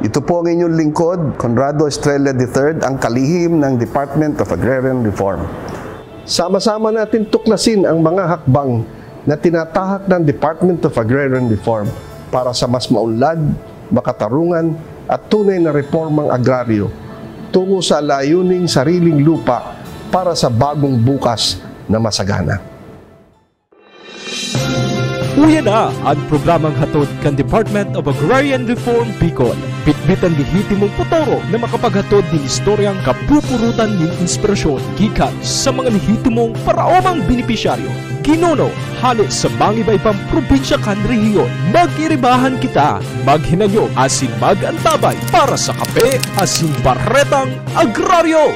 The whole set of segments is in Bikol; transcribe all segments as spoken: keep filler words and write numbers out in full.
Ito po ang inyong lingkod, Conrado Estrella the third, ang kalihim ng Department of Agrarian Reform. Sama-sama natin tuklasin ang mga hakbang na tinatahak ng Department of Agrarian Reform para sa mas maunlad, makatarungan at tunay na reformang agraryo tungo sa layuning sariling lupa para sa bagong bukas na masagana. Uya na an programang hatod kan Department of Agrarian Reform Bicol. Bitbit an lehitimong potoro na makapaghatod nin istoryang kapupurutan nin inspirasyon gikan sa mga lehitimong paraomang benepisyaryo, ginuno, hale sa mangiba-ibang probinsya kan rehiyon. Mag-iribahan kita, maghinanyog asin mag-antabay para sa Kape asin Baretang Agraryo!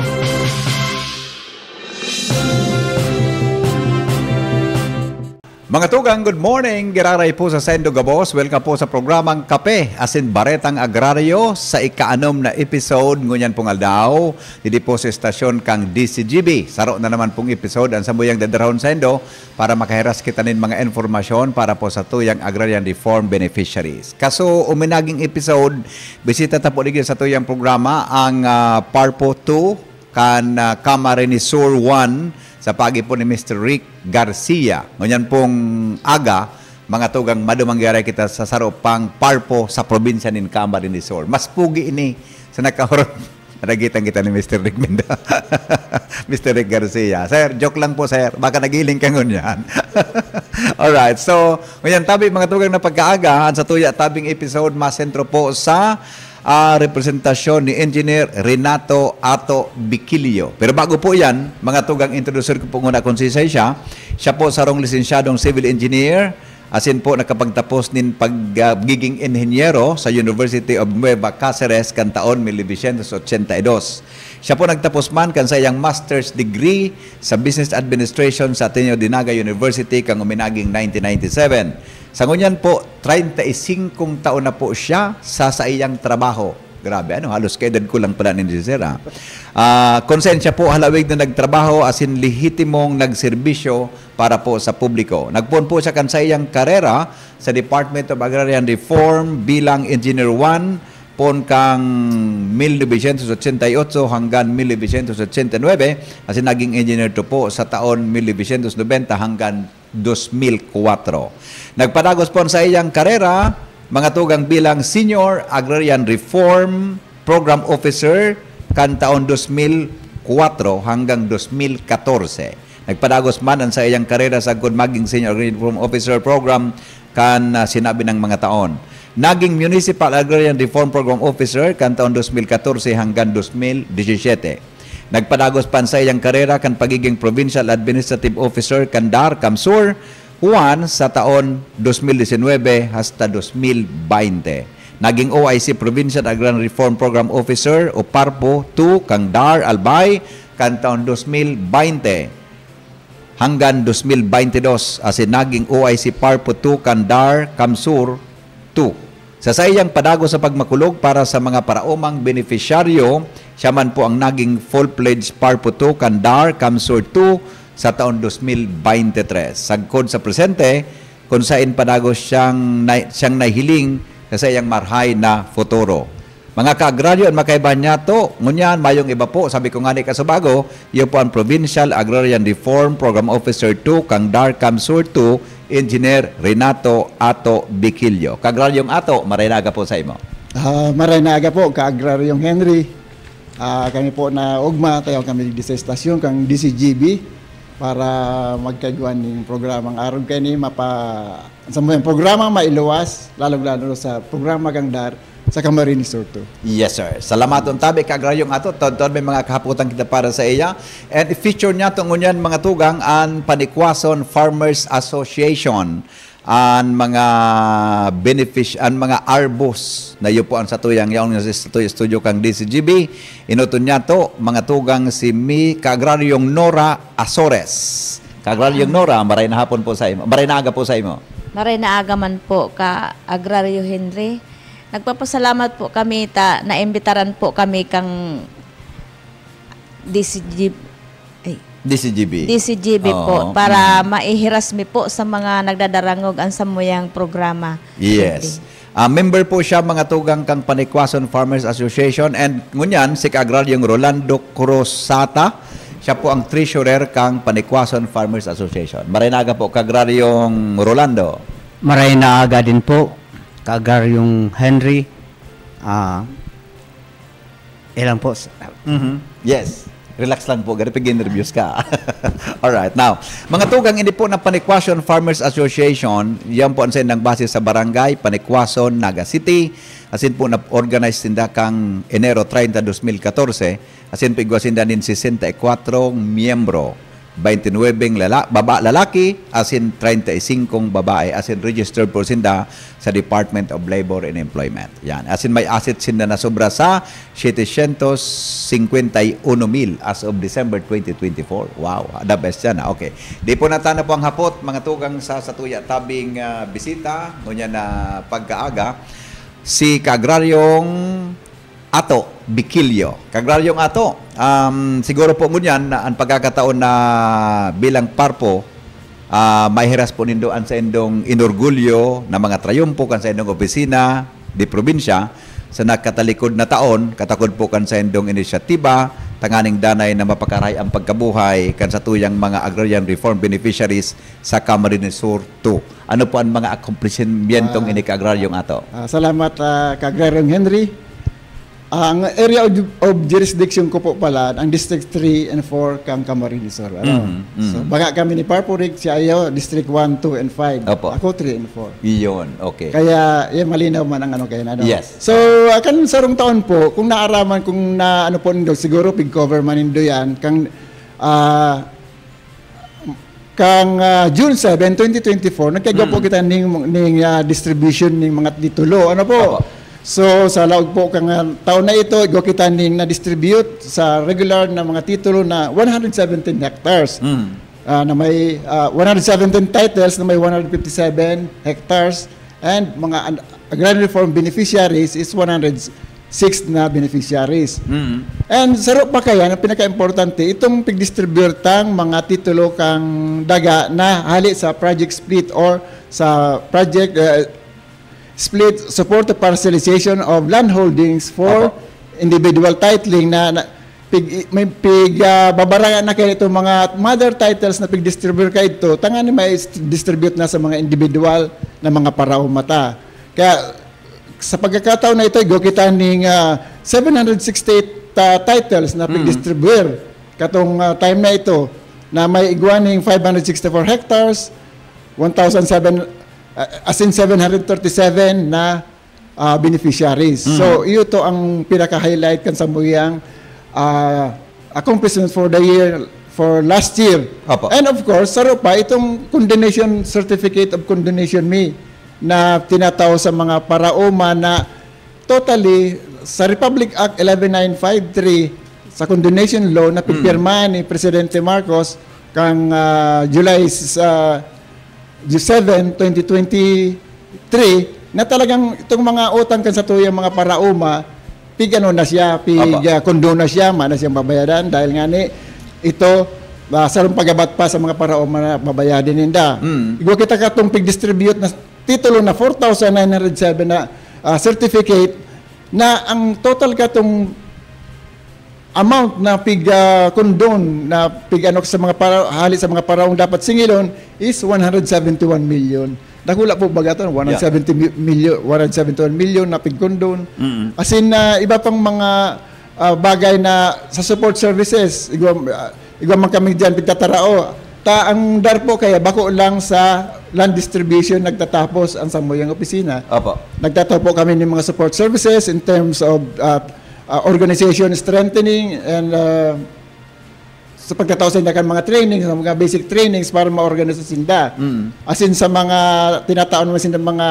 Mga tugang, good morning! Giraray po sa Sendo Gabos. Welcome po sa programang Kape asin Baretang Agraryo sa ikaanom na episode ngunyan pong aldaw. Didi po sa estasyon kang D C G B. Saro na naman pong episode ang sambuyang dadarahon saindo para makahiras kita nin mga informasyon para po sa tuyang agrarian reform beneficiaries. Kaso, uminaging episode, bisita ta po digdi sa tuyang programa ang ah, Parpo two kan ah, Camarines Sur one sa pagi po ni Mister Rick Garcia. Ngunyan pong aga, mga tugang, madumang giraray kita sa saro pang Parpo sa probinsya nin Camarines Sur. Mas pugi ini sa nakaharap. Naragitan kita ni Mister Rick Minda. Mister Rick Garcia. Sir, joke lang po, sir. Baka nagiling ka ngunyan. Alright. So, ngunyan tabi, mga tugang, na pagkaaga, an satuya tabing episode masentro po sa ah, representasyon ni Engineer Renato Ato Biquilio. Pero bago po yan, mga tugang, introducer ko po muna kung sisay siya. Siya po sarong lisensyadong civil engineer, asin po nakapagtapos nin pagiging inhenyero sa University of Nueva Caceres kan taon mil novecientos ochenta y dos. Siya po nagtapos man kan saiyang master's degree sa Business Administration sa Ateneo de Naga University kan uminaging nineteen ninety-seven. Sa ngunyan po, treinta y singkong taon na po siya sa saiyang trabaho. Grabe, ano, halos kaedad ko lang pala ni Sir, ah. Ah, konsensya po, halawig na nagtrabaho asin lehitimong nagserbisyo para po sa publiko. Nagpoon po siya kan saiyang karera sa Department of Agrarian Reform bilang Engineer one, pon kang mil novecientos ochenta y ocho hanggan mil novecientos ochenta y nuebe, asin naging Engineer two po sa taon mil novecientos nobenta hanggan dos mil kuwatro. Nagpadagos po an saiyang karera, mga tugang, bilang Senior Agrarian Reform Program Officer kan taon dos mil kuwatro hanggang dos mil katorse. Nagpadagos man an saiyang karera sagkod maging Senior Agrarian Reform Officer Program kan ah, sinabi ng mga taon. Naging Municipal Agrarian Reform Program Officer kan taon dos mil katorse hanggang dos mil disisiyete. Nagpadagos pa an saiyang karera kan pagiging Provincial Administrative Officer kan DAR, CamSur, one sa taon dos mil disinwebe hasta dos mil baynte. Naging O I C Provincial Agrarian Reform Program Officer o PARPO two kan DAR, Albay, kan taon dos mil baynte hanggan dos mil baynte dos, asin naging O I C PARPO two kan DAR, CamSur, two. Sa saiyang padagos sa pagmakulog para sa mga paraomang benepisyaryo, siya man po ang naging full-fledged PARPO two kan DAR, CamSur two sa taon dos mil baynte tres. Sagkod sa presente, kun sain padagos siyang, na, siyang nahiling sa saiyang marhay na futuro. Mga kaagraryo, an makaibahan niyato, ngunyan, mayong iba po, sabi ko ngani kasubago, iyo po an Provincial Agrarian Reform Program Officer two kan DAR, CamSur two, Engineer Renato Ato Biquillo. Kaagraryong Ato, maray na aga po sa imo. Ah, maray na aga po, Kaagraryong Henry. Ah, kami po na ugma, tayaw kami digdi sa estasyon kang D C G B para magkaigwa ning programang arog kaini mapa sa mga programa mailuwas, lalong-lalo sa programa kang DAR sa Camarines Sur two. Yes, sir. Salamaton tabi, Kaagraryong Ato. Taon-taon may mga kahapotan kita para sa iya. And i-feature niyato ngunyan, mga tugang, an Panikwason Farmers Association, an mga benefic-, an mga arbos na iyo po an satuyang yaon nga sa satuya studio kang D C G B. Enoton niyato, mga tugang, si Mi, Kaagraryong Nora Azores. Kaagraryong Nora, maray na hapon po sa imo. Maray na aga po sa imo. Maray na aga man po, Kaagraryo Henry. Nagpapasalamat po kami ta naimbitaran po kami kang D C G, ay, D C G B. D C G B po Oo. para Mm. maihiras mi po sa mga nagdadarangog an samuyang programa. Yes. Ah, member po siya, mga tugang, kang Panikwason Farmers Association, and ngunyan si Kaagraryong Rolando Cruzata, siya po ang treasurer kang Panikwason Farmers Association. Maray na aga po, Kaagraryong Rolando. Maray na aga din po, Kaagraryong Henry. Ah, ilang po. Mhm. Yes. Relax lang po, gari pag nervyos ka. Alright. Now, mga tugang, ini po na Panikwason Farmers Association, yan po ang saindang base sa barangay Panikwason, Naga City. Asin po na-organize sinda kang Enero treinta, dos mil katorse. Asin po igwa sinda nin sesenta y cuatro miyembro, twenty-nine lala-, baba, lalaki, asin treinta y cinco babae, asin registered po sinda sa Department of Labor and Employment. Yan. Asin may asset sinda na sobra sa setecientos cincuenta y uno mil as of December twenty twenty-four. Wow, the best yan, ah. Okay. Di po natana po ang hapot, mga tugang, sa satuya tabing, ah, bisita, ngunyan na pagkaaga, si Kaagraryong Ato Bikilyo. Kaagraryong Ato, um, siguro po ngunyan na ang pagkakataon na bilang PARPO, ah, maihiras po nindo an saindong inorgulyo na mga trayumpo kan saindong opisina di probinsya sa nakatalikod na taon, katakod po kan saindong inisyatiba, tanganing danay na mapakarahay ang pagkabuhay kan satuyang mga agrarian reform beneficiaries sa Camarines Sur two. Ano po ang mga akomplishmentong Ah. ini, Kaagraryong Ato? Ah, salamat, ah, Kaagraryong Henry. Ah, ang area of, of jurisdiction ko po pala, ang District three and four kang Camarines Sur, ano? Mhm, mhm. So, baga kami ni PARPO Rig, siya iyo, District one, two, and five. Opo. Ako, three and four. Iyon, okay. Kaya, yan, malinaw man ang ano kayo na, ano? Yes. So, ah, kan sarong taon po, kung naaraman, kung na, ano po nindo, siguro pig-cover man nindo yan, kang, ah, kang, ah, June seven, twenty twenty-four, nagkaigwa po Mm. kita ning, ning, ah, distribution ning mga titulo. Ano po? Opo. So, sa laog po kang, ah, taon na ito, igwa kita ning na-distribute sa regular na mga titulo na one hundred seventeen hectares. Mm. Ah, na may, ah, one hundred seventeen titles na may one hundred fifty-seven hectares and mga an-, agrarian reform beneficiaries is one hundred six na beneficiaries. Mm. And saro pa kaya, ang pinaka-importante, itong pigdistributang mga titulo kang daga na hali sa project split or sa project, uh, split support to parcelization of land holdings for Opo. individual titling na, na pig-, may pig, ah, babarangan na kayo itong mga mother titles na pigdistribute ka ito, tanganing ma-distribute na sa mga individual na mga paraoma ta. Kaya, sa pagkakataon na ito, igwa kita ning, ah, seven hundred sixty-eight, ah, titles na Mm. pigdistribute katong, ah, time na ito, na may igwa ning five hundred sixty-four hectares, one thousand seven, ah, as in seven hundred thirty-seven na, ah, beneficiaries. Mm. So, iyo to ang pinaka-highlight kan samuyang, ah, accomplishments for the year, for last year. Opo. And of course, saro pa itong condonation, certificate of condonation mi na tinatao sa mga paraoma na totally sa Republic Act eleven nine five three, sa condonation law na Mm. pipirma ni Presidente Marcos kang, ah, July s-, ah, seven, twenty twenty-three, na talagang itong mga utang kan satuyang mga paraoma, pig ano na siya, pig, Opo. ah, kondo na siya, mayo na siyang babayadan dahil nga ni ito, ah, sarong pagabat pa sa mga paraoma na babayadin ninda. Mm. Igwa kita katong pig-distribute na titulo na four thousand nine hundred seven na, ah, certificate na ang total katong amount na pig, ah, condone, na pig ano sa mga para-, hali sa mga paraong dapat singilon is one hundred seventy-one million. Dakula po baga to, Yeah. one hundred seventy mi-, million, one hundred seventy-one million na pig condone. Mm. As in, ah, iba pang mga, ah, bagay na sa support services, igwa, ah, igwa man kami diyan pigtatarao. Ta, ang DAR po kaya bako lang sa land distribution nagtatapos ang samuyang opisina. Opo. Nagtataw po kami ng mga support services in terms of, ah, ah, organization strengthening and, ah, sa pagkatao sa inda kan mga trainings, sa mga basic trainings para ma-organize sinda. Mm. As in, sa mga tinatao naman sinda mga,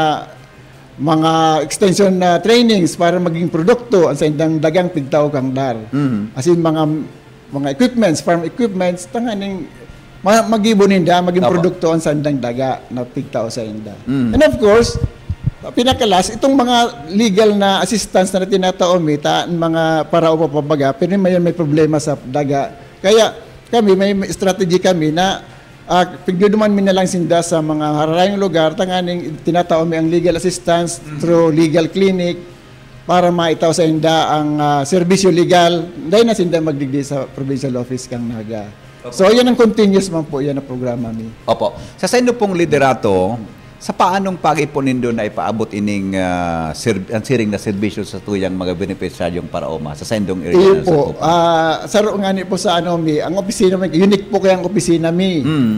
mga extension na trainings para maging produkto ang sa indang dagang pigtao kang DAR. Mm. As in, mga, mga equipments, farm equipments, tanganing ma-, magibo ninda, maging Opo. produkto ang sandang daga na pigtao sa inda. Mm. And of course, pinakalas, itong mga legal na assistance na tinatao mi, ta, ang mga para upapabaga, pero may, may problema sa daga. Kaya kami, may, may strategy kami na Ah, pigduduman mi na lang sinda sa mga hararayong lugar, tanganing tinatao mi ang legal assistance through legal clinic para maitao sa inda ang, ah, serbisyo legal. Dahil na sinda magdigdi sa provincial office kang Naga. So, yan ang continuous man po, yan ang programa mi. Opo. Sa saindo pong liderato, sa paanong pagi po nindo na ipaabot ining ah, serb- ang siring na serbisyo sa tuyang mga benepisyaryong paraoma sa saindong area Iyo na po, sakupan? Ah, saro nga ni po sa ano mi, ang opisina mi, unique po kaya ang opisina mi. Mm.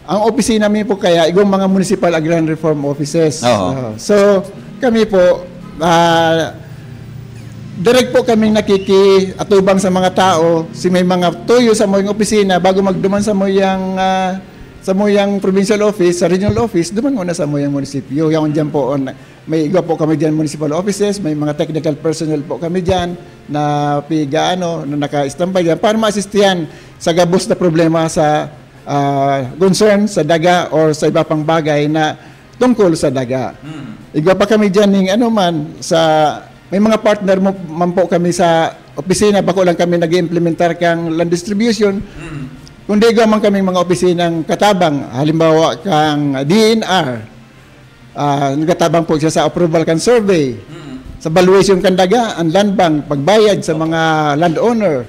Ang opisina mi po kaya, igwang mga municipal agrarian reform offices. Oo. Ah, so, kami po, ah, direct po kaming nakikiatubang sa mga tao, si may mga tuyo sa muyang opisina, bago magduman sa muyang, ah, sa muyang provincial office, sa regional office, duman muna sa muyang munisipyo. Yan dyan po, on, may igwa po kami dyan municipal offices, may mga technical personnel po kami dyan na piga, ano, na naka-standby dyan para maasistihan sa gabos na problema sa ah, concern sa daga or sa iba pang bagay na tungkol sa daga. Igwa pa kami dyan ning ano man, sa, may mga partner mo, man po kami sa opisina, bako lang kami nag-implementar kang land distribution, kundi igwa man kaming mga opisinang katabang, halimbawa kang D N R, ah, nagkatabang po siya sa approval kan survey, sa valuation kan daga, ang land bank, pagbayad sa mga landowner.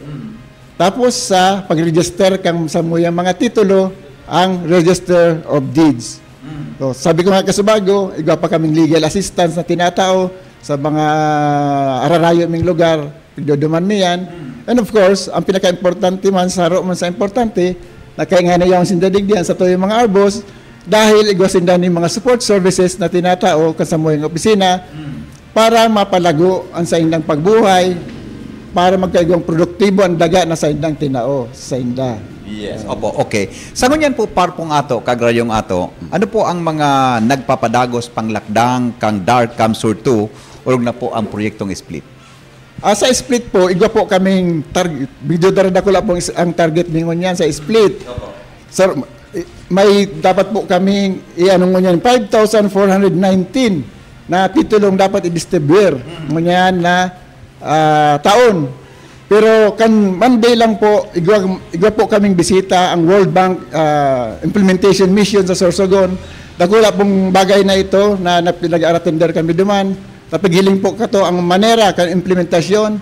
Tapos sa pag-register kang sa muyang mga titulo, ang Register of Deeds. So, sabi ko nga kasubago, igwa pa kaming legal assistance na tinatao sa mga ararayo ming lugar, pigdoduman mi yan. And of course, ang pinaka-importante man, saro man sa importante, na kaya nga na yung sinda digdiyan sa tuyong mga arbos, dahil igwa sinda ni mga support services na tinatao kan sa muyang opisina, para mapalago ang saindang pagbuhay, para magkaigwang produktibo ang daga na saindang tinao sa inda. Yes, opo, okay. Sa ngunyan po, Parpong Ato, Kagrayong Ato, ano po ang mga nagpapadagos panglakdang kang DAR CamSur two, orog na po ang proyektong split? Ah, sa split po, igwa po kaming target. Medyo daradakula po ang is- ang target mi ngunyan sa split. Sir, i- may dapat po kaming i-ano ngunyan, five thousand four hundred nineteen na titulong dapat i-distribute ngunyan na ah, taon. Pero kan Monday lang po, igwa, igwa po kaming bisita ang World Bank ah, Implementation Mission sa Sorsogon. Dakula pong bagay na ito na, na pinag-aratender kami duman. Napigiling po kato ang manera kan implementasyon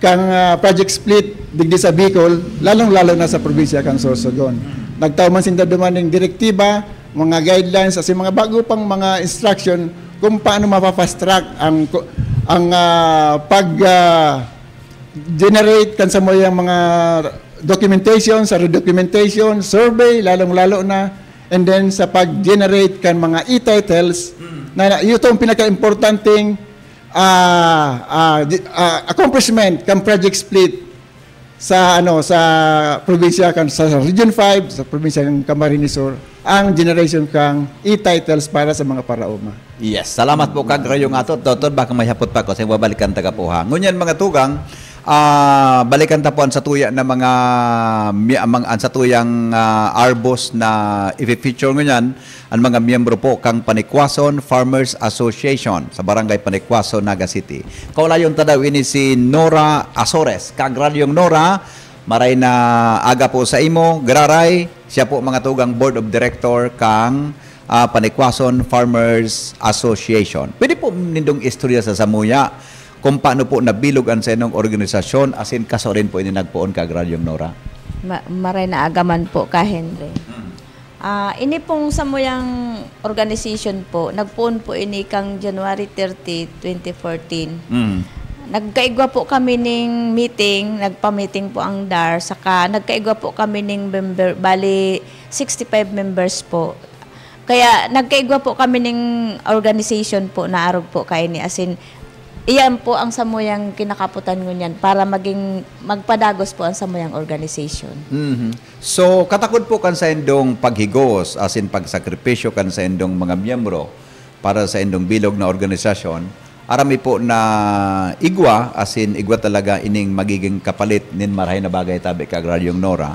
kan ah, Project Split digdi sa Bicol, lalong-lalo na sa probinsya kan Sorsogon. Nagtao man sinda duman ng direktiba, mga guidelines, as in mga bago pang mga instruction kung paano mapa-fast track ang ang ah, pag ah, generate kan sa mga mga documentation, sa redocumentation, survey, lalong-lalo na, and then sa pag-generate kan mga e-titles, na na- ito ang pinaka-importanting ah, ah, di- ah, accomplishment kan Project Split sa ano sa probinsya kan sa Region five, sa probinsya ng Camarines Sur, ang generation kang e-titles para sa mga paraoma. Yes, salamat po, Kagrayong Ato. Toton, baka may hapot pa ako, sa babalikan taga po ha. Ngunyan, mga tugang, ah, balikan ta po ang satuya na mga, mi- ang, ang satuyang ah, arbos na i-feature ngunyan, ang mga miyembro po kang Panikwason Farmers Association sa Barangay Panikwason, Naga City. Kaulayon ta daw ini si Nora Azores. Kagraryong Nora, maray na aga po sa imo. Graray, siya po, mga tugang, Board of Director kang ah, Panikwason Farmers Association. Pwede po nindong istorya sa samuya kung paano po nabilog ang sainong organisasyon, asin kaso rin po ini nagpoon, Kagraryong Nora? Ma- maray na aga man po ka, Henry. Ah, ini pong samuyang organization po, nagpoon po ini kang January thirty, twenty fourteen. Mm. Nagkaigwa po kami ning meeting, nagpa-meeting po ang DAR, saka nagkaigwa po kami ning member, bali sixty-five members po. Kaya nagkaigwa po kami ning organization po na arog po kaini, as in, iyan po ang samuyang kinakaputan ngunyan para maging magpadagos po ang samuyang organization. Mhm. So, katakod po kan saindong paghigos, asin pagsakripisyo kan saindong mga miyembro para sa indong bilog na organisasyon, arami po na igwa, asin igwa talaga ining magiging kapalit nin marahay na bagay, tabi, Kagraryong Nora.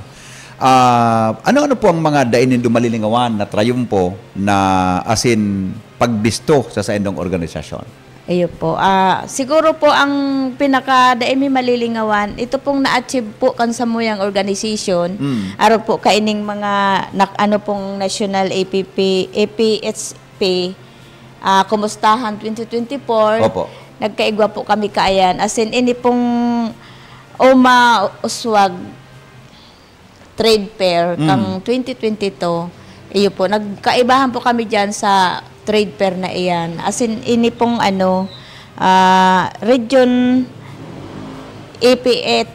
Ah, ano-ano po ang mga dai nindo malilingawan na trayumpo na asin pagbisto sa saindong organisasyon? Iyo po. Ah, siguro po ang pinakadai mi malilingawan, ito pong na-achieve po kan samuyang organization, Mm. arog po kaining mga nak-, ano pong National A P P, A P H P, ah, Kumustahan twenty twenty-four. Opo. Nagkaigwa po kami kaayan. As in, ini pong Uma Uswag Trade Fair Mm. kang twenty twenty-two. Iyo po, nagkaibahan po kami diyan sa trade fair na iyan. As in, ini pong ano, ah, Region A P H,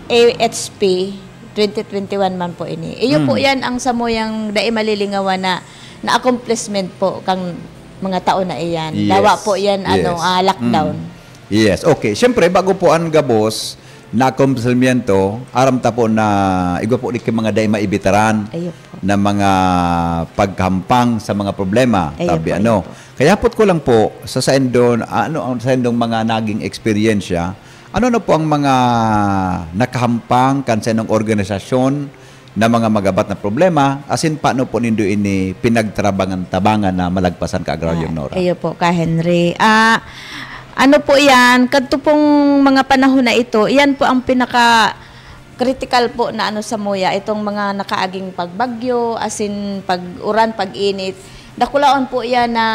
A H P twenty twenty-one man po ini. Iyo po Mm. yan ang samuyang dai malilingawan na, na accomplishment po kang mga tao na iyan. Yes. Dawa po yan, ano, Yes. ah, lockdown. Mm. Yes. Okay. Siyempre, bago po ang gabos na accomplishment, aram ta po na igwa po ni ki mga dai maibitaran Ayo po. na mga paghampang sa mga problema. Ayo Tabi po, ano. ayo po. Kaya hapot ko lang po, sa saindon, ano ang saindong mga naging eksperyensya? Ano na po ang mga nakahampang kan saindong organisasyon na mga magabat na problema? Asin paano po nindo ini pinagtrabangan-tabangan na malagpasan ka, Agraryong Ah, Nora? iyo po, ka Henry. Ah, ano po yan, kadto pong mga panahon na ito, iyan po ang pinaka critical po na ano samuya, itong mga nakaaging pagbagyo, asin pag-uran, pag-init. Dakulaon po yan na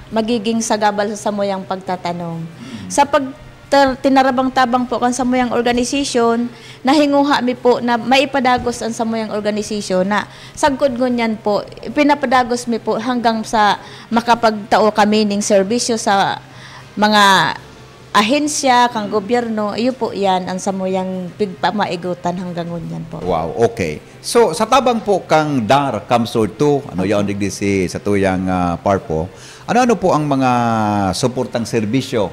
magiging sagabal sa samuyang pagtatanom. Sa pag-, tar-, tinarabang-tabang po kan samuyang organisasyon, nahinguha mi po na maipadagos ang samuyang organisasyon na sagkod ngunyan po, pinapadagos mi po hanggang sa makapagtao kami ning serbisyo sa mga ahensya kan gobyerno. Iyo po yan ang samuyang pigpamaigotan hanggang ngunyan po. Wow, okay. So, sa tabang po kang DAR, CamSur two, ano, yaon digdi si satuyang, ah, PARPO, ano-ano po ang mga suportang serbisyo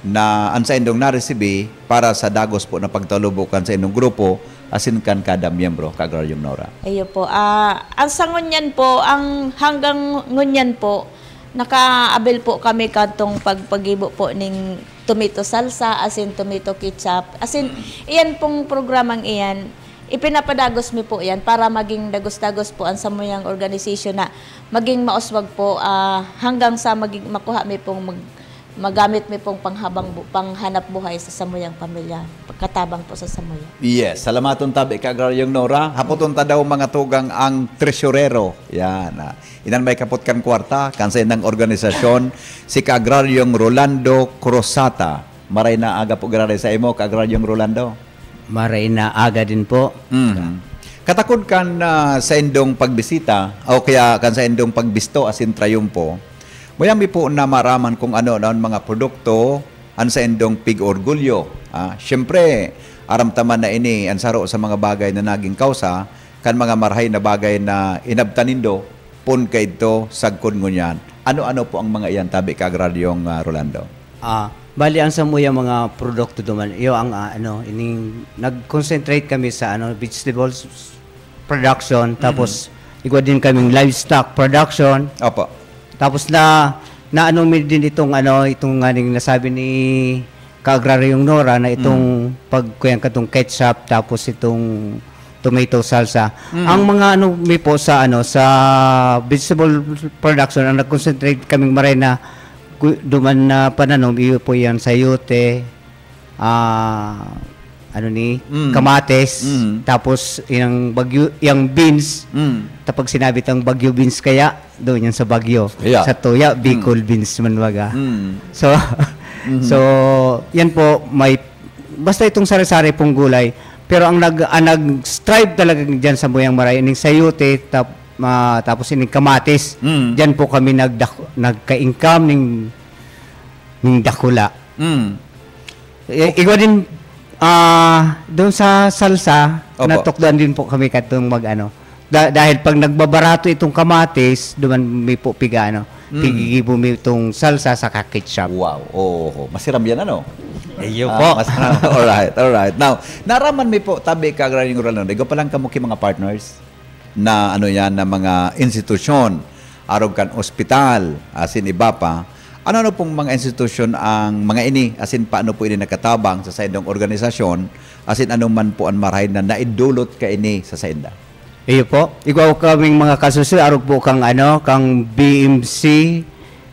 na an saindong naresibi para sa dagos po na pagtalubo kan saindong grupo asin kan kada miyembro, Ka-Agraryong Nora? Iyo po. Ah, ang sa ngunyan po, ang hanggang ngunyan po, naka-avail po kami kadtong pagpagibo po ning tomato salsa, asin tomato ketchup. Asin, Mm. iyan pong programang iyan, ipinapadagos mi po yan para maging dagos-dagos po ang samuyang organisasyon na maging mauswag po, ah, hanggang sa maging, makuha mi pong mag-, magamit mi pong panghabang bu-, panghanap buhay sa samuyang pamilya, pagkatabang po sa samuya. Yes, salamaton tabi, Ka-Agraryong Nora. Hapoton ta daw mga tugang ang tresurero. Yan, ah. Inan may kapot kan kwarta, kan saindang organisasyon, si Ka-Agraryong Rolando Cruzata. Maray na aga po, grabe sa imo, Ka-Agraryong Rolando. Maray na aga din po. Mhm. Katakod kan, ah, saindong pagbisita, o kaya kan saindong pagbisto asin trayumpo, muya mi po na maraman kung ano na an mga produkto an saindong pig-orgulyo. Ah, siyempre, aram ta man na ini an saro sa mga bagay na naging kausa kan mga marahay na bagay na inabtan nindo, poon kaidto sagkod ngunyan. Ano-ano po ang mga iyan, tabi, Ka-Agraryong, ah, Rolando? Ah, bali, ang samuyang mga produkto duman, iyo ang, ah, ano, ining nag-concentrate kami sa, ano, vegetables production, Mm. tapos igwa din kaming livestock production. Opo. Tapos na, naano mi din itong, ano, itong nganing nasabi ni Ka-Agraryong Nora na itong Mm. pagkuyan katong ketchup, tapos itong tomato salsa. Mm. Ang mga ano mi po sa, ano, sa vegetable production, ang nag-concentrate kaming maray na gu-, duman na pananom, iyo po yan, sayote, ah, ano ni, Mm. kamatis, Mm. tapos yung bagyo, yung beans. Mm. Tapos sinabi tang bagyo beans kaya, doon yan sa Baguio. Yeah. Sa Toya, Mm. Bicol beans man baga. Mm. So, Mhm. so, yan po, may, basta itong sari-sari pong gulay. Pero ang nag-, ang nag-strive talaga diyan sa Muyang Maray, ining sayote, tap-, ma-, tapos ining kamatis. Mm. Diyan po kami nagdak-, nagka-income ning, ning dakula. Mm. I-, igwa din, ah, doon sa salsa, Opo. natukdoan din po kami katong mag-ano. Da-, dahil pag nagbabarato itong kamatis, duman mi po piga, ano, Mm. pigigibo mi itong salsa sa ketchup. Wow. Oo. Masiram yan, ano? Iyo Ah, po. mas-, alright, alright. Now, naraman mi po, tabi ka, Agrariong Rolando, igwa pa lang kamo ki mga partners na, ano yan, na mga institusyon, arog kan ospital, asin iba pa. Ano-ano pong mga institusyon ang mga ini, asin paano po ini nakatabang sa saindong organisasyon, asin ano man po ang marahay na naidulot kaini sa sainda? Iyo po. Igwa kaming mga kasusi, arog po kang, ano, kang B M C,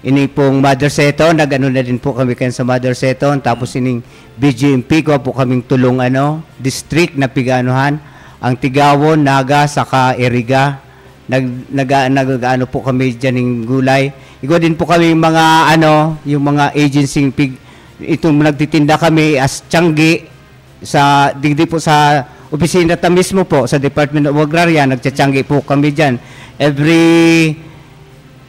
Ini pong Mother Seton, nag-ano na din po kami kan sa Mother Seton. Tapos ining B G M P, kuha po kaming tulong, ano, district na pig-aanuhan. Ang Tigawon, Naga, saka Iriga. Nag-, nag-, nag-ano po kami diyan ng gulay. Igwa din po kami mga, ano, yung mga agency pig-, itong nagtitinda kami as tiyanggi sa, digdi po sa opisina ta mismo po, sa Department of Agrarian, nagtiyatiyanggi po kami diyan. Every,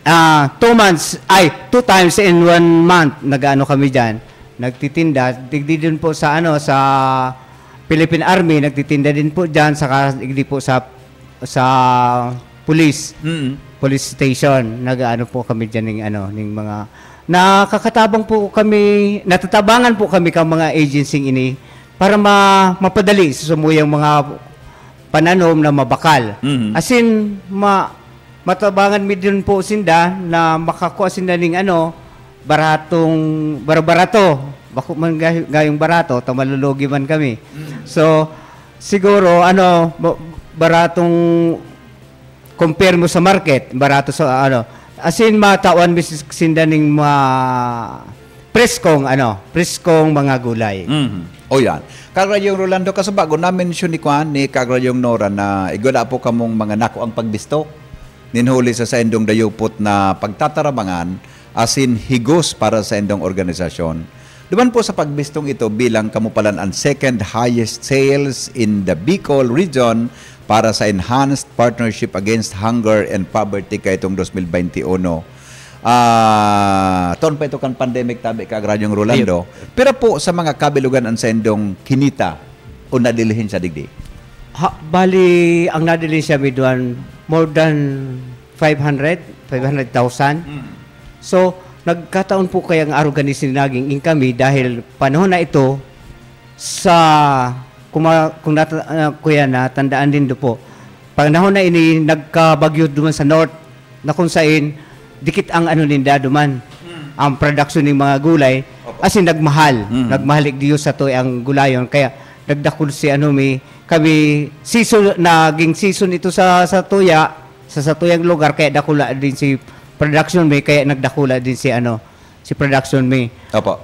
ah, two months, ay, two times in one month, nag-ano kami diyan. Nagtitinda, digdi din po sa, ano, sa Philippine Army, nagtitinda din po diyan, saka digdi po sa, sa police, Mm. police station, nag-ano po kami diyan ng, ano, ng mga, nakakatabang po kami, natatabangan po kami ka mga agency ini para ma-, mapadali sa samuyang mga pananom na mabakal. Mhm. As in, ma-, matabangan mi din po sinda na makakua sinda ning, ano, baratong, bara-, barato. Bako man gay-, gayong barato, ta malulugi man kami. Mm. So, siguro, ano, ba-, baratong compare mo sa market, barato sa, ano. As in, matawan mi si-, sinda ning ma-, preskong, ano, preskong mga gulay. Mhm. O yan. Kagrayong Rolando, kasubago, na-mention ni Kwan, ni Kagrayong Nora na igwala po kamong mga nakuang pagbistok nin huli sa saindong dayupot na pagtatarabangan asin higos para sa indong organisasyon. Duman po sa pagbistong ito bilang kamo palan an second highest sales in the Bicol region para sa Enhanced Partnership Against Hunger and Poverty kaitong dos mil baynte uno. Ah, taon pa ito kan pandemic, tabi ka, Agraryong Rolando. Ayun. Pira po sa mga kabilugan an saindong kinita o nadilihin sa digdi? Ha, bali, ang nadilihin sa mi duman, more than five hundred, five hundred thousand. Mm. So, nagkataon po kaya ang aruga ni sinaging in kami dahil panahon na ito sa, kuma-, kung nata-, ah, kuya, natandaan din do po, panahon na ini nagkabagyo duman sa north, na kung sain, dikit ang ano ninda duman, Mm. ang production ng mga gulay, Opo. as in, nagmahal. Mm. Nagmahal igdiyo sa to ang gulayon. Kaya nagdakul si ano mi, kami, season, naging season ito sa, sa tuya, sa, sa tuyang lugar, kaya dakula din si production mi, kaya nagdakula din si ano, si production mi. Opo.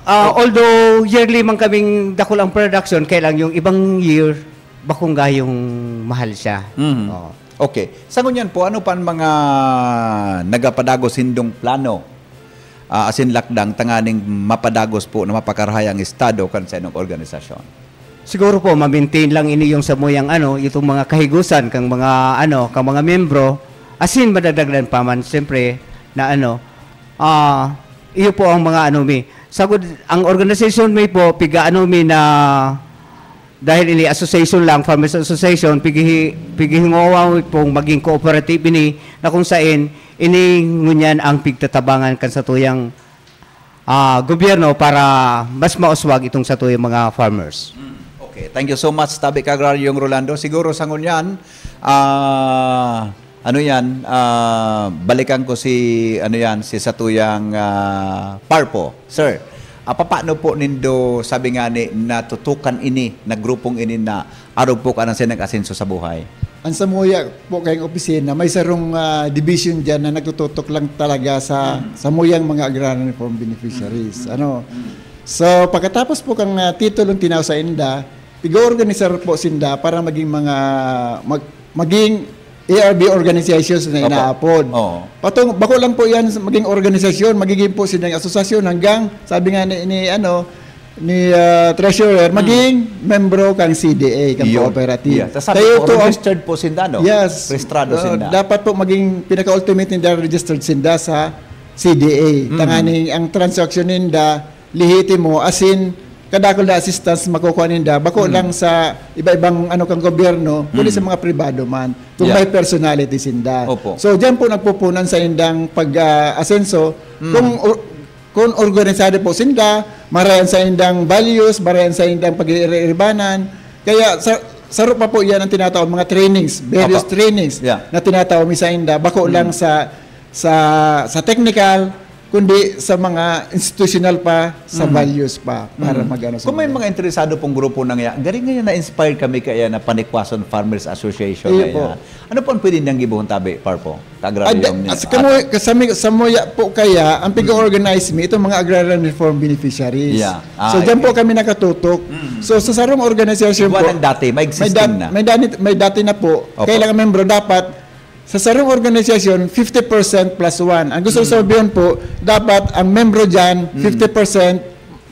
Ah, Oh. although yearly man kaming dakul ang production, kaya lang yung ibang year, bakong gayong mahal siya. Mhm. Oo. Okay. Sa ngunyan po, ano pa ang mga nagapadagos hindong plano, ah, asin lakdang tanganing mapadagos po na mapakarahay ang estado kan sa inyong organisasyon? Siguro po, ma-maintain lang ini yung samuyang ano, itong mga kahigusan kang mga ano, kang mga miyembro, asin madadagdagan pa man, siyempre, na ano, ah, iyo po ang mga ano mi. Sagud, ang organisasyon mi po, piga ano mi na, dahil ini association lang, farmers association, pigihi-, pigihingowa mi pong maging cooperative ini, na kung sain, ini ngunyan ang pigtatabangan kan satuyang, ah, gobyerno para mas mauswag itong satuyang mga farmers. Mm, okay. Thank you so much, Tabi Kagraryong Rolando. Siguro sa ngunyan, ah, ano yan, ah, balikan ko si, ano yan, si satuyang, ah, Parpo. Sir, ah, papaano po nindo, sabi nga ni, natutukan ini, na grupong ini na arog po ka ng sinag-asenso sa buhay? Ang samuya po kayong opisina, may sarong, ah, division dyan na nagtututok lang talaga sa, Mm. samuyang mga agrarian reform beneficiaries. Mm. Ano? Mm. So, pagkatapos po kang, ah, titulong tinaw sa inda, pig-oorganisar po sinda para maging mga, mag-, maging A R B organizations na Opo. inaapod. Oo. Patong, bako lang po yan sa maging organisasyon, magiging po silang asosasyon hanggang, sabi nga ni, ni, ano, ni, ah, treasurer, Mm. maging membro kang C D A, kang Yun. cooperative. Yeah. Tas sabi Kayo ko, to ang registered po sinda, no? Yes. Rehistrado Ah, sinda. dapat po maging pinaka-ultimate ninda registered sinda sa C D A. Mm. Tanganing ang transaksyon ninda, lehitimo, asin kadakul na assistance makukuha ninda, bako Mm. lang sa iba-ibang ano kang gobyerno, kundi Mm. sa mga pribado man, kung Yeah. may personality sinda. Opo. So, diyan po nagpupunan sa indang pag, ah, asenso. Mm. Kung or-, kung organisado po sinda, marayan sa indang values, marayan sa indang pag-iiribanan. Kaya sa, saro pa po yan ang tinatawag mga trainings, various Opo. trainings Yeah. na tinatawag mi sa inda. Bako Mm. lang sa, sa, sa technical, kundi sa mga institutional pa, sa values pa, para Mm. magano sa Kung may mga mga interesado pong grupo na nga, galing ngayon na-inspired kami kaya na Panikwason Farmers Association Iyo na po. Yan. Ano po ang pwede niyang gibuhon tabi, Parpo? Ah, Kaagraryong da- sa, kamo, sa, mi- sa muya po kaya, ang pag-organize mi, itong mga agrarian reform beneficiaries. Yeah. Ah, So, dyan po okay. kami nakatutok. Mm. So, sa sarong organisasyon Igwa po, ng dati, may may, existing dat- na. may, dati, may dati na po, Opo. kailangan membro dapat, sa sarong organisasyon, fifty percent plus one. Ang gusto Mm. sabihin po, dapat ang membro dyan, Mm. fifty percent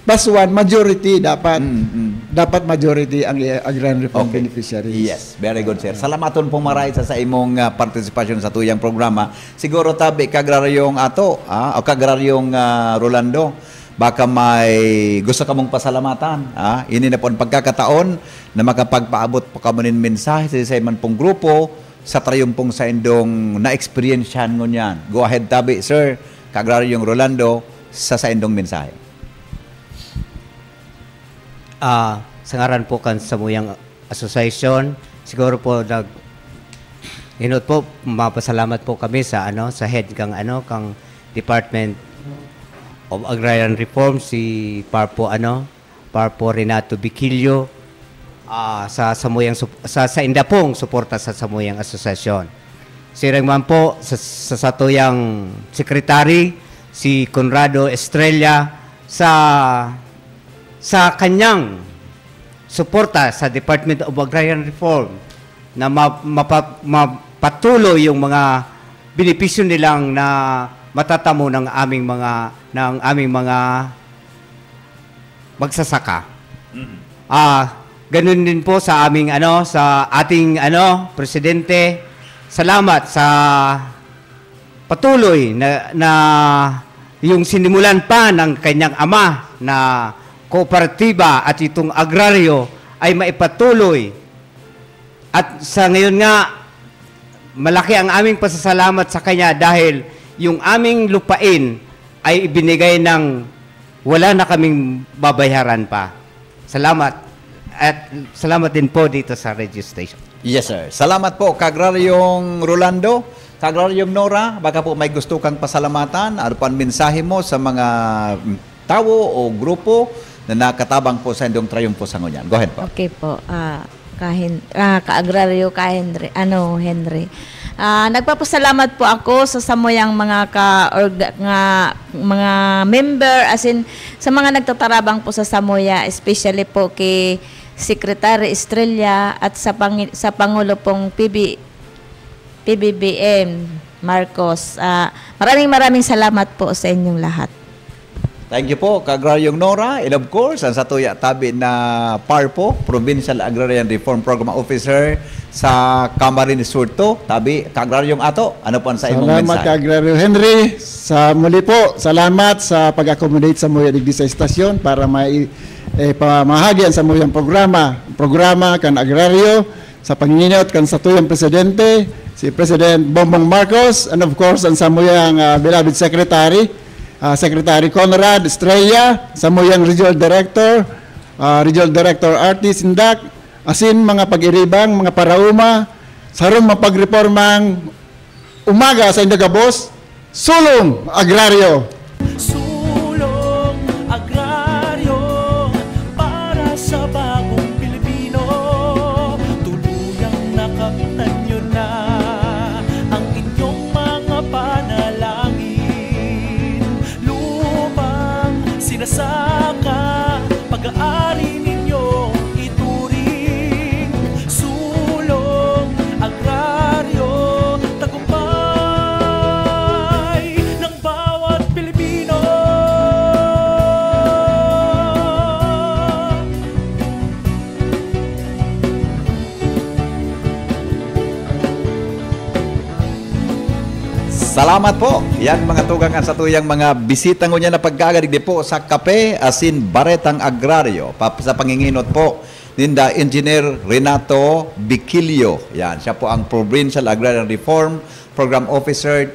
plus one, majority dapat. Mm, mm. Dapat majority ang i- agrarian reform Okay. beneficiaries. Yes, very good, sir. Salamaton po maray sa, sa imong ah, partisipasyon sa tuyang programa. Siguro tabi, Kagraryong Ato, ah, o Kagraryong ah, Rolando, baka may gusto kamong pasalamatan. Ah. Ini na po ang pagkakataon na makapagpaabot po kamo nin mensahe sa isa man pong grupo sa trayumpong saindong na-experiensyahan ngunyan. Go ahead tabi, sir, Kagraryong Rolando, sa saindong mensahe. Ah, sa ngaran po kan samuyang association, siguro po nag hinot po, mapasalamat po kami sa ano, sa head kang ano, kang Department of Agrarian Reform, si Parpo ano, Parpo Renato Biquillo, ah, sa samuyang sup- sa, sa inda pong suporta sa samuyang association. Sirang man po sa, sa satuyang secretary, si Conrado Estrella, sa sa kanyang suporta sa Department of Agrarian Reform na ma- mapa- mapatuloy yung mga benepisyo nilang na matatamo ng aming mga ng aming mga magsasaka. Ah, ganun din po sa aming ano, sa ating ano, presidente. Salamat sa patuloy na, na yung sinimulan pa ng kanyang ama na kooperatiba at itong agraryo ay maipatuloy. At sa ngayon nga, malaki ang aming pasasalamat sa kanya dahil yung aming lupain ay ibinigay ng wala na kaming babayaran pa. Salamat. At salamat din po dito sa radio station. Yes, sir. Salamat po, Kagraryong Rolando. Kagraryong Nora, baka po may gusto kang pasalamatan. Ano po ang mensahe mo sa mga mm, tawo o grupo na nakatabang po sa indong trayumpo sa ngunyan? Go ahead po. Okay po. Ah, kahin, ah, kaagraryo ka Henry, ano, Henry. Ah, nagpapasalamat po ako sa samuyang mga ka orga, nga mga member, as in sa mga nagtatarabang po sa samuya, especially po kay Secretary Estrella at sa pangi- sa pangulo pong P B, P B B M Marcos. Ah, maraming maraming salamat po sa inyong lahat. Thank you po, Kagraryong Nora. And of course, ang satuya tabi na PARPO, Provincial Agrarian Reform Program Officer sa Camarines Sur two. Tabi, Kagraryong Ato, ano po ang sa imong Salamat, mensahe? Kagraryo Henry. Sa muli po, salamat sa pag-accommodate sa muya digdi sa estasyon para may eh, pamahagi ang samuyang programa. Programa kan agraryo sa panginginot kan satuyang presidente, si President Bongbong Marcos, and of course, ang samuyang ah, beloved secretary, ah, Secretary Conrad Estrella, samuyang regional director, ah, regional director Artis Indak, asin mga pag-iribang, mga parauma, sarong mapagrepormang umaga sa Indagabos, Sulong Agraryo. Sulong Agraryo para sa bagong Pilipino. Tuluyang nakamtan nyo na ang inyong mga panalangin. Lupang sinasaka, pag-aari ninyong ituring. Sulong Agraryo, tagumpay ng bawat Pilipino. Salamat po. Yan mga tugang, ang satuyang mga bisita ngunyan na pagkagadigdi po sa Kape asin Baretang Agraryo. Pa, sa panginginot po ninda Engineer Renato Biquilio. Yan, siya po ang Provincial Agrarian Reform Program Officer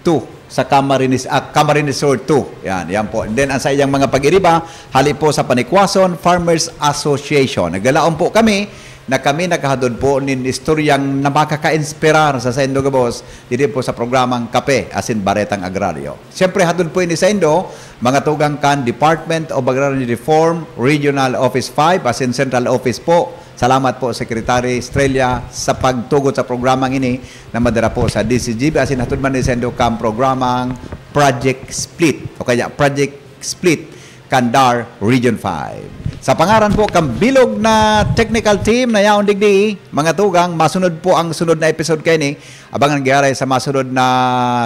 two sa Camarines, ah, Camarines Sur two. Yan, yan po. And then, ang sa iyang mga pag-iriba, hali po sa Panikwason Farmers Association. Naglalaom po kami na kami naghahatod po nin istoryang na makaka-inspirar sa saindo gabos diri po sa programang Kape asin Baretang Agraryo. Siyempre, hatod po ini saindo, mga tugang kan Department of Agrarian Reform, Regional Office five asin Central Office po. Salamat po, Secretary Estrella, sa pagtugot sa programang ini na madara po sa D C G B asin hatod man ini saindo kan programang Project Split o kaya Project Split kan DAR Region five. Sa pangaran po kan bilog na technical team na yaon digdi, mga tugang, masunod po ang sunod na episode kaini. Abangan giraray sa masunod na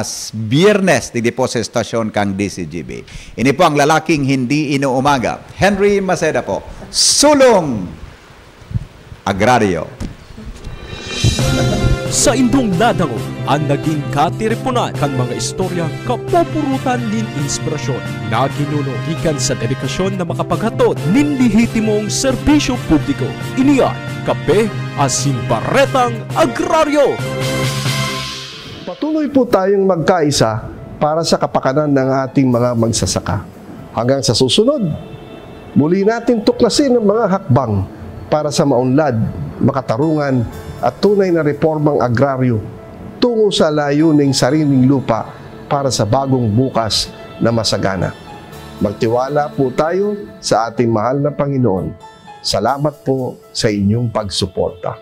s-, Biyernes digdi po sa estasyon kan D C G B. Ini po ang lalaking hindi inuumaga. Henry Maceda po. Sulong Agraryo. Saindong nadangog an naging katiriponan kan mga istoryang kapupurutan nin inspirasyon na ginuno gikan sa dedikasyon na makapaghatod nin lehitimong serbisyo publiko. Ini an Kape asin Baretang Agraryo. Patuloy po tayong magkaisa para sa kapakanan ng ating mga magsasaka. Hanggang sa susunod, muli natin tuklasin ang mga hakbang para sa maunlad, makatarungan at tunay na reformang agraryo tungo sa layuning sariling lupa para sa bagong bukas na masagana. Magtiwala po tayo sa ating mahal na Panginoon. Salamat po sa inyong pagsuporta.